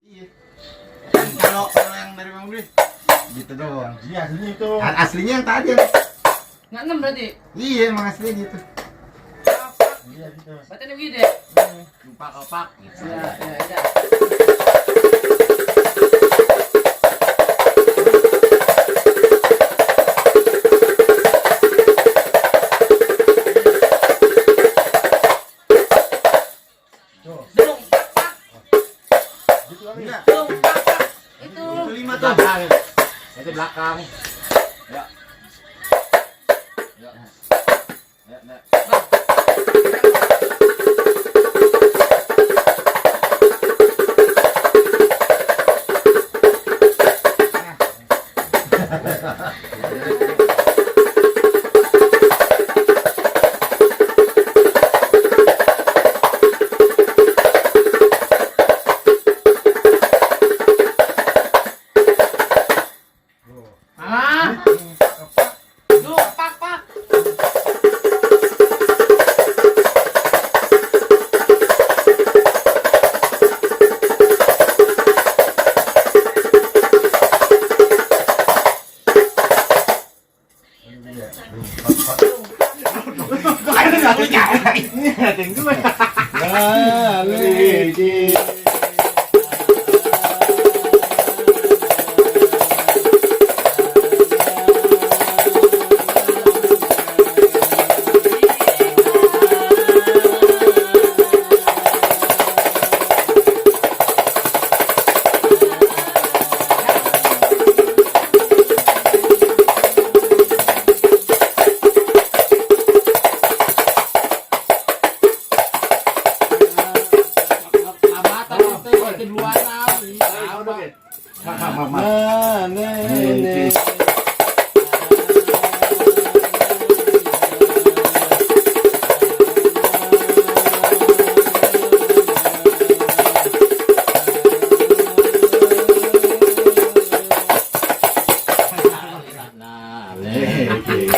Iya. Kan kalau yang dari Bang Bli gitu doang. Iya, aslinya itu. Aslinya yang tadi. Nggak 6 berarti? Iya, emang aslinya gitu. Iya gitu. Berarti ada begini deh. Opak gitu. Ya. Dong, Gitu kali. Enggak. dong, itu. Itu 5 tuh. Itu belakang. Ya. Ya. Ya, ya. Ah, dong, pak. Ayo enggak punya. Ini ada gue. Nah, lagi. Nah, nih. Nah, lagi.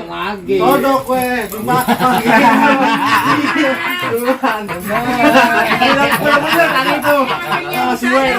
Lagi. Kodok weh, sumpah. Duluan. Bener tadi itu. Masih weh.